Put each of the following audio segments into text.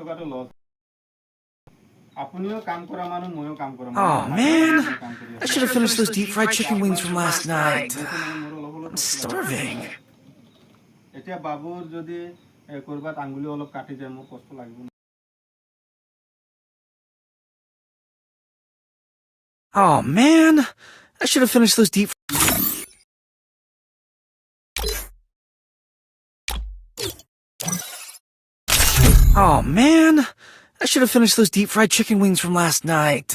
টকাটো লছ। আপুনিও কাম কৰা মানুহ, ময়ো কাম কৰা Oh মানুহ। Man, কাম কৰি I should have finished those deep fried chicken wings from last night. আছো। মোৰ অলপ অলপ I'm starving. এতিয়া বাবুৰ যদি ক'ৰবাত আঙুলি অলপ কাটি যায়, মোৰ কষ্ট লাগিব। Oh man, I should have finished those deep. Oh man, I should have finished those deep fried chicken wings from last night.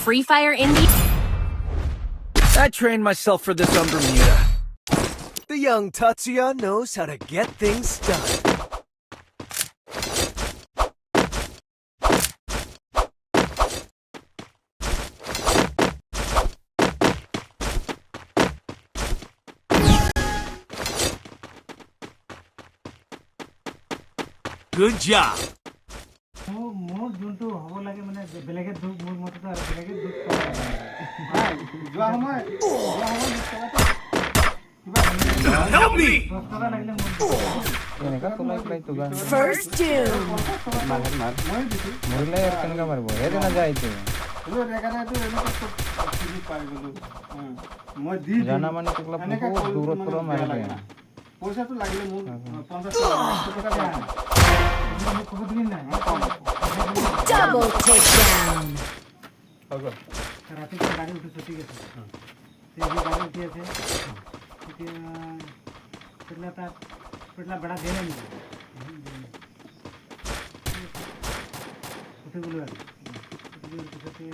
Free Fire India. I trained myself for this on Bermuda. The young Tatsuya knows how to get things done. Good job. মোৰ যোনটো হ'ব লাগে, মানে বেলেগে দুখ, মোৰ মতেতো আৰু বেলেগে দুখ পাব লাগে। নাই, যোৱা সময় 20 টকাটো কিবা Help me! 10 টকা লাগিলে মোৰ এনেকা চলাই পেলাই তো গান। First Doom. মাৰ মাৰ। মই দিছোঁ। মৰিলে আৰু কেনেকা মাৰিব? সেইদিনা নাযায় এইটো। হ'লেও ৰেগানাটো এনেকুৱা চব চিনি পাই গ'লো। মই দি দিম। জানা মানে তোকলা এনেকা বহুত কৰিলে দূৰত মানে পৰা বেয়া মাৰি লাগে দিয়ে। না। পইচাটো লাগিলে মোক 50 টকা, 100 টকা লাগে। মোক ক'ব দিলি নাই। Double takedown. হৈ গ'ল। ৰাতিপুৱা গাড়ী উঠিছোঁ, ঠিক আছে। সেই গাড়ী উঠি আছে তেতিয়া পেটলা তাত পেটলা ভাড়া দিয়ে নাই নেকি? দিয়ে নাই। উঠি গ'লো আৰু উঠি যোৱাৰ পিছতে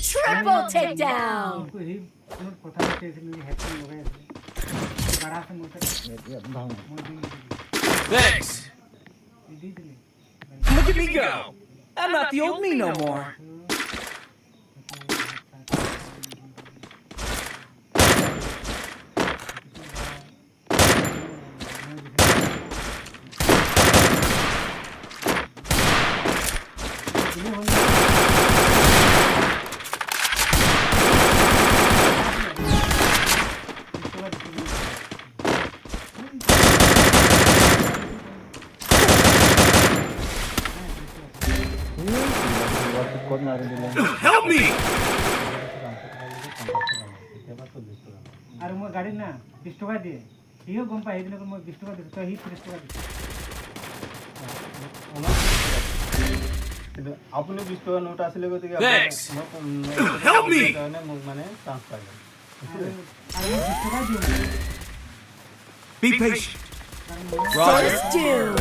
Triple takedown. সি ফোনত কথা পাতি আছিল নেকি, হেডফোন লগাই আছিল। ভাড়া আছে মোৰ তাত, মই দি দিলোঁ। Thanks. দি দিলে। Look at me go! I'm not the old me no more. দিলে হ'ল। 20 টকা দিছিলোঁ। ক'ত মাৰি দিলে? Help me! আৰু মই গাড়ীত না 20 টকা দিয়ে, সিও গম পায়। সেইদিনাখন মই 20 টকা দিছোঁ, তই সি 30 টকা দিছে। কিন্তু আপুনি 20 টকা নোট আছিলে, গতিকে Thanks. মোক Help me! কাৰণে মোক মানে চান্স পালে। আৰু মই 20 টকাই দিওঁ। Be patient. Roger. First Doom.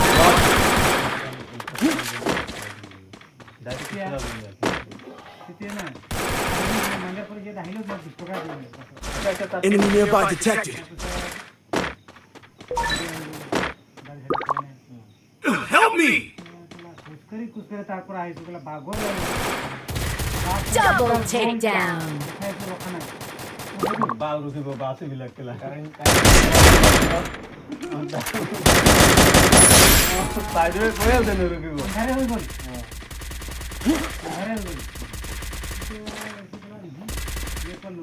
তেতিয়া না মাঙ্গাৰ পৰা ইয়াত আহিলেও মই 20 টকা দিওঁ। Enemy nearby detected. গাড়ী চাড়ী পোৱা নাই। Help me! খোজকাঢ়ি খোজকাঢ়ি তাৰ পৰা আহিছোঁ বোলে, বাগৰ লাগিল। Double takedown. দেখাইছোঁ, ৰখা নাই। বাল ৰখিব বাছ এইবিলাক কেলা। বাইদেৱে কৈ আছে নৰখিব। আন্ধাৰে হৈ গ'ল, আন্ধাৰে হৈ গ'ল। এতিয়া ইয়াৰ পৰা লৈ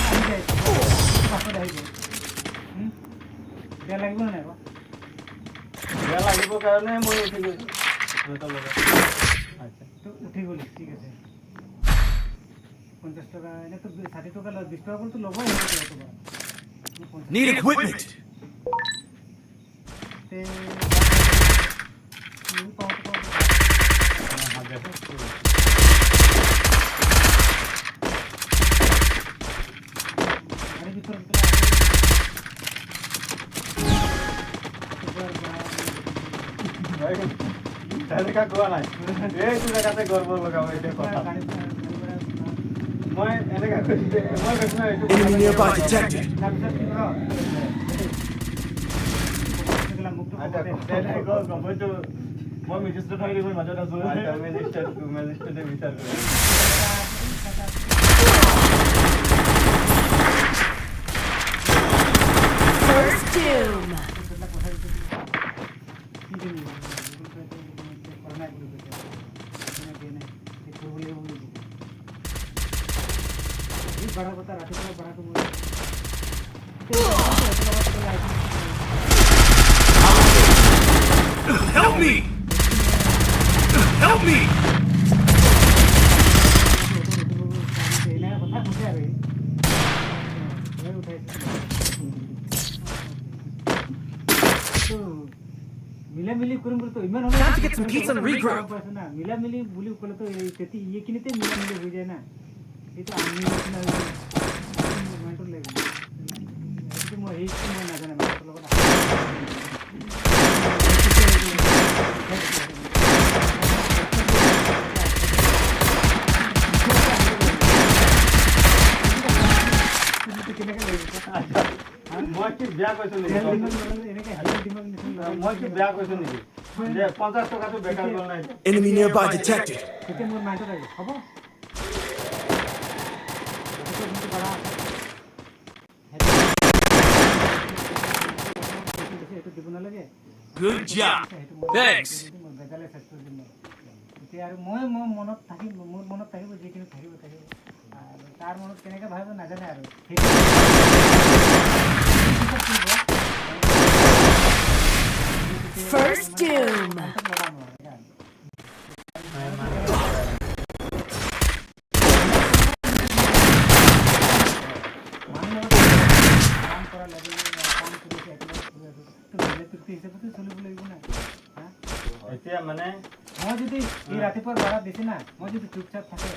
আহি যায়, পাছত আহি গ'ল। বেয়া লাগিব নাই আকৌ? বেয়া লাগিব কাৰণে মই উঠি গৈছোঁ সিহঁতৰ লগত। আচ্ছা। তো উঠি গ'লি, ঠিক আছে। 50 টকা, এনেইতো 60 টকা লয়, 20 টকা কৰিতো ল'বই সিহঁতে পৰা। Need equipment. তে পাওঁতে পাওঁতে গাড়ীৰ ভিতৰত পেলাই তেনেকা কোৱা নাই। এইটো জেগাতে গৰ্ব লগাব এতিয়া কথা। মই এনেকা কৈছোঁ, মই কৈছোঁ এইটো। Enemy nearby detected. তাৰপিছত কি কৰ? মোকতো ক'ব দে। মইতো মই মেজিষ্ট্ৰেট হৈ দেখোন মাজত আছো। মেজিষ্ট্ৰেট, মেজিষ্ট্ৰেটে বিচাৰ কৰে। First Doom. পইচা দিছোঁ। সি দিম? গুগল পে'টো কৰা নাই বুলি কৈছে, দিয়া নাই, কৰিব লাগিব বুলি কৈছে। এই বাঢ়াৰ কথা ৰাতিপুৱা বাঢ়াটো মই Help me! Help me! এনেকৈ কথা কৈছে আৰু সি উঠাইছে। মিলা মিলি কৰিম বুলি ইমান Time to get some pizza and regroup. না, মিলা মিলি বুলি ক'লেতো তেতিয়া এইখিনিতে মিলা মিলি হৈ যায় না। এইটো আমি নিচিনা মাইণ্ডত লাগিব। সেইটো মই সেইটো মই নাজানো মানুহটোৰ লগত। কেনেকৈ লাগিব? মই কি বেয়া কৈছো নেকি? এনেকৈ হেৰি দিমাগ নিচিনা। মই কি বেয়া কৈছো নেকি যে 50 টকাটো বেকাৰ গ'ল নাই? Enemy nearby detected. তেতিয়া মোৰ মাইণ্ডত আহিব, হ'ব, যোনটো বাঢ়া আছে সেইটো দিব নালাগে। Good job. সেইটো মই Thanks. মই বেজালে চেষ্টা দিম মই তেতিয়া। আৰু মই মোৰ মনত থাকিব, মোৰ মনত থাকিব, যিখিনি থাকিব থাকিব। আৰু তাৰ মনত কেনেকৈ ভাবিব নাজানে। আৰু সেইটো First Doom. লগাম আৰু সেইকাৰণে। মানুহ লগত কাম কৰাৰ লগে লগে কাম কৰি আছো, একেলগে কৰি আছো, তো মিলা প্ৰীতি হিচাপতে চলিব লাগিব না, হা? এতিয়া মানে মই যদি এই ৰাতিপুৱাৰ ভাড়া দিছে না, মই যদি চুপচাপ থাকে,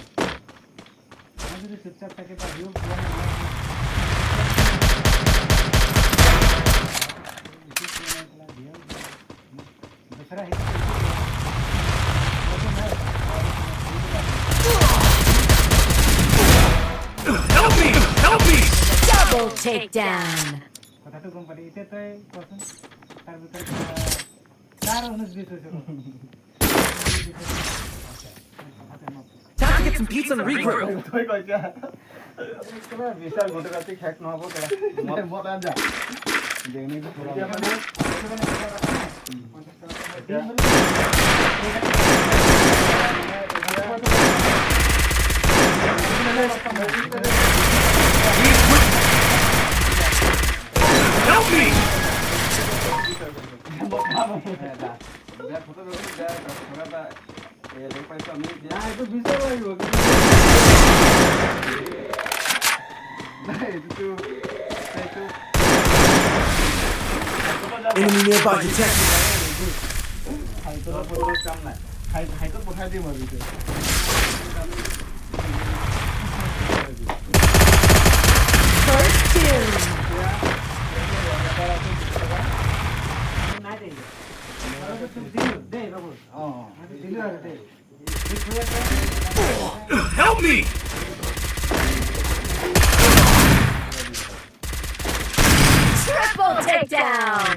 মই যদি চুপচাপ থাকে বা সিও কোৱা নাই, মই একো কোৱা নাই, পেলাই দিয়াও নাই। বেচেৰা সেইটো মইতো নাই। Help me! Help me! Double takedown. কথাটো গম পালি। এতিয়া তই কোৱাচোন, তাৰ ভিতৰত তাৰ 19 20 হৈছে। Time to get some pizza and regroup. তই কৈছা বিচাৰ গোটেই ৰাতি শেষ নহ'ব। মদ আঞ্জা। এতিয়া মানে এতিয়া Need equipment. Help me! বেয়া ফটো, বেয়া থকা এটা পাইছোঁ আমি এতিয়া। নাই, এইটো বিচাৰ লাগিব। নাই, এইটোতো সেইটো Enemy nearby detected. কাম নাই। হাইটত পঠাই দিম আৰু এতিয়া। First Doom. নাই দেই, তোক দিলোঁ দেই বাবু। অঁ। দিলোঁ আৰু দেই, ঠিক হৈ আছে। Help me! Triple takedown.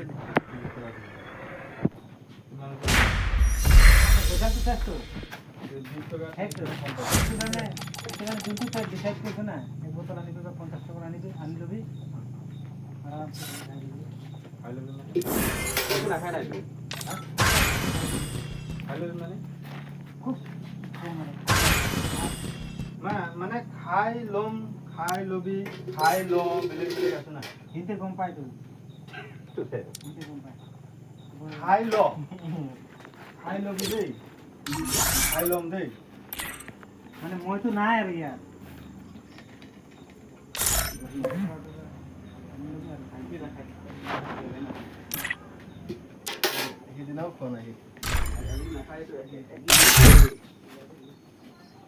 ৰেজাল্টটো চাইছো, সেইটো সেইটো কাৰণে যোনটো তই ডিচাইড কৰিছ না, এক বটল আনিবি বা 50 টকাৰ আনিবি, আনি ল'বি, আৰামছে খাই ল'বি। খাই ল'বি মানে একো নাখায় নাই এইটো। খাই ল'বি মানে খুব কম আৰু। মানে খাই ল'ম, খাই ল'বি, খাই ল'ম, বেলেগ বেলেগ আছে না। সিহঁতে গম পায়তো, সিহঁতে গম পায়। খাই ল, খাই ল'বি দেই, খাই ল'ম দেই। মানে মইতো নাই আৰু ইয়াত। আনি ল'বি আৰু খাই ল'বি। সেইদিনাও খোৱা নাই।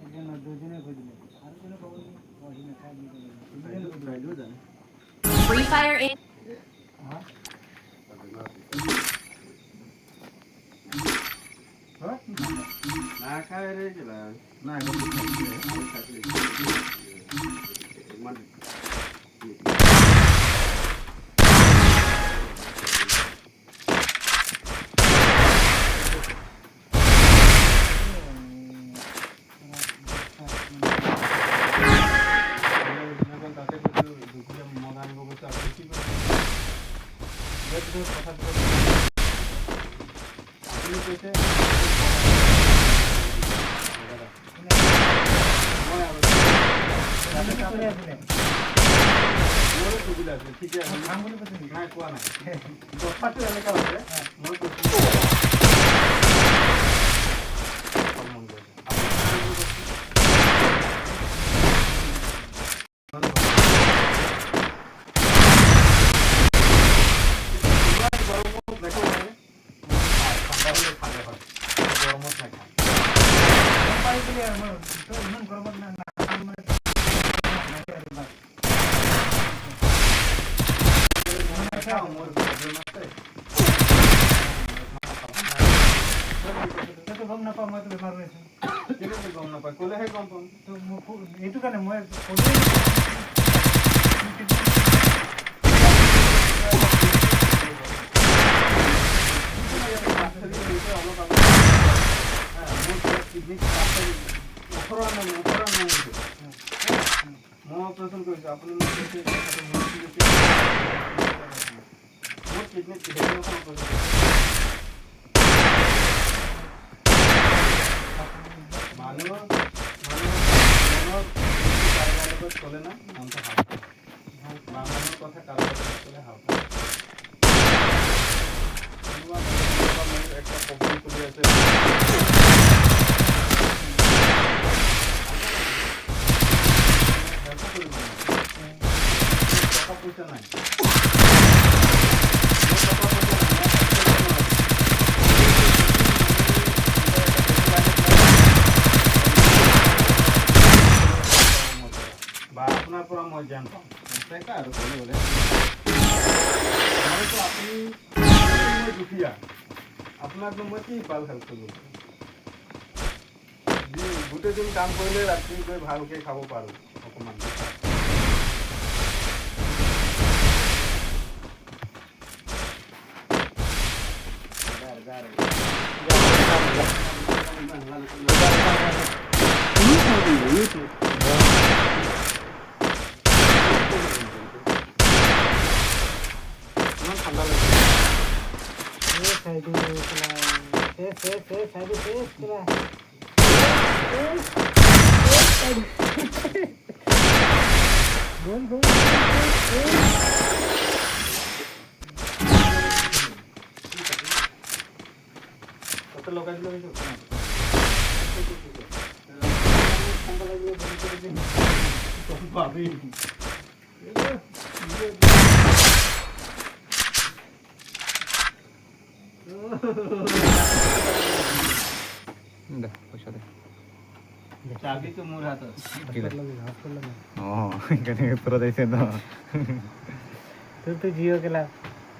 একজন দুজনে কৈ দিলে আৰু কোনে ক'ব নেকি? অ, সি নাখায় বুলি ক'লে তিনিজনে কৈ দিলে। কাইলৈও জানে। Free Fire in. হা। নাখায় ৰে কেলা। নাই। ইমান তাতে কৈছো, দুখীয়া মদ আনিব কৈছো, আপুনি কি কৈছে? কথা আপুনি কৈছে মই আৰু মোৰো সুবিধা আছে, ঠিকে আছে। খাম বুলি কৈছে নেকি? নাই, কোৱা নাই। কথাটো এনেকুৱা হৈছে, মই কৈছোঁ খাব মন গৈছে। আপুনি কি কৈছে? ইমান গৰমত নাখাওঁ মানে। ঠাণ্ডা হ'লে খালে হয়, গৰমত নাখাওঁ। গম পাই গ'লি আৰু মই তই ইমান গৰমত নাখাম মানে আৰু বাছ। মই নাখাওঁ, মোৰ প্ৰব্লেম আছে। তইতো গম নাপাওঁ মইতো বেমাৰ হৈ আছোঁ। কেনেকৈ গম নাপায়? ক'লেহে গম পাম। তো মোক এইটো কাৰণে মই ক'লোৱেই। অলপ আগত মোৰ কিডনী 18 নাম হৈছে। মই অপাৰেশ্যন কৰিছোঁ, আপুনি মোক কৈছে কথাটো। মোৰ কি হৈছে? মোৰ কিডনীত সেইদিনাখন অপাৰেশ্যন। মানুহৰ মনৰ কাৰোবাৰ লগত চলে না, মনটো ভাল পায় বা মানুহৰ কথা কাৰোবাৰ লগত চলে ভাল পায়। কোনোবা কোনোবা মোৰ একটা প্ৰব্লেম চলি আছে। হেল্পো কৰিব নোৱাৰে। টকা পইচা নাই। মোৰ টকা পইচা নাই, মই হেল্প কৰিব নোৱাৰোঁ। বা আপোনাৰ পৰা মই জ্ঞান পাম তেনেকুৱা আৰু ক'বলৈ গ'লে মইতো আপুনি মই দুখীয়া, আপোনাকনো মই কি ভাল হেল্প কৰিব পাৰিম? যি গোটেই দিন কাম কৰিলে ৰাতি গৈ ভালকৈ খাব পাৰোঁ অকণমান। ইমান ঠাণ্ডা লাগিছে। শেষ সাইডু কেলা, শেষ শেষ শেষ সাইডু শেষ কেলা, শেষ শেষ সাইডু, গ'ল গ'ল শেষ। তাতে লগাই দিলে হৈ যাব। ঠাণ্ডা লাগিলে বন্ধ কৰি দিম। পাবি। দে, পইচা দে। চাবিটো মোৰ হাতত। অঁ, কেনেকৈ পুৰা দিছে ন। তোৰ তো জিঅ' কেলা।